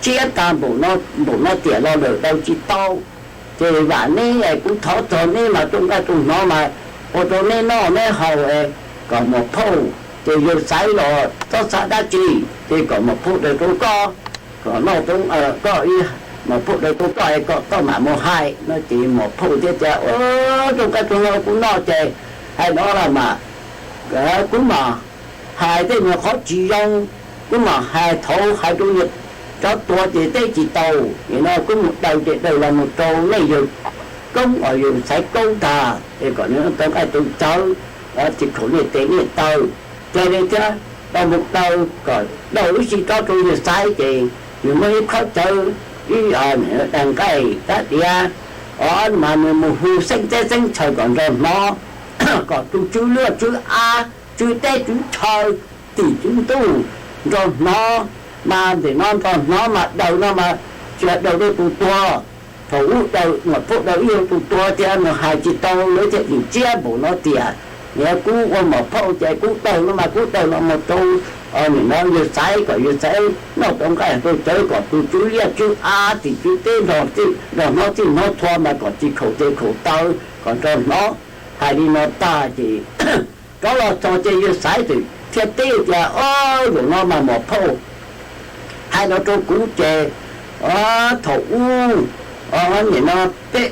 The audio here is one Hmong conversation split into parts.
siab tag npaum no tiam los lawm daws tsis tau. Ces vam neb es kuv thov txog neb mas rooj nqaij rooj hno mas ua rau neb noj neb haus es kom muas phauj, ces yawg Xaiv los txhob xav dab tsi, ces kom muas phauj daws rau koj, kom noj rau koj, muas phauj daws rau koj es kom koj mam mus hais no. Ces muas phauj thiaj tias, Ua, rooj nqaij rooj hno kuv noj ces hais no los mas kuv mam hais tej nyuag qhov tsis zoo, kuv mam hais thaum hais rau cov tuag ces teb tsis tau. Nim no kuv mus daws ces daws los mus rau nej yawg koob, yawg Xaiv koob tag es kom nws tau nqaij tau cawv, tsis khaum nej tes nej taw. Ces li thiab tau mus daws kom daws ib si rov rau yawg Xaiv ces nws muaj ib khob cawv, ib daig nqaij rab diav, o, mas nws mus hu xeeb teb xeeb chaw kom nrog hnov, kom tus tswv liaj tswv av, tswv teb tswv chaw, tim tswv ntuj nrog hnov. Mas nim no nrog hnov mas daws no mas tsis yog daws rau tus tuag. Thaum ub daws, muas phauj daws ib yam tus tuag thiab nws hais tsis tau, lawv thiaj tsis tsiab npaum no tias, nim no kuv ua muas phauj ces kuv daws no mas kuv daws los mus rau nim no yawg Xaiv kom yawg Xaiv noj tau nqaij tau cawv, kom tus tswv liaj tswv av tim tswv teb nrog hnov txhij hnov thua mas kom tsis khaum tes khaum taw, kom nrog hnov. Hais li no tag ces rov los txog ces yawg Xaiv thiaj teb tias, O, zaum no mas muas phauj hais no rau kuv ces thaum ub nim no teb,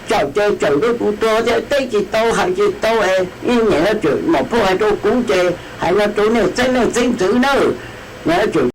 tsawm ces tsawm rau tus tuag thiab teb tsis tau hais tsis tau es nim no muas phauj hais rau kuv ces hais no rau nej txheeb leej txheeb ntxwv nawb. Nim no tseem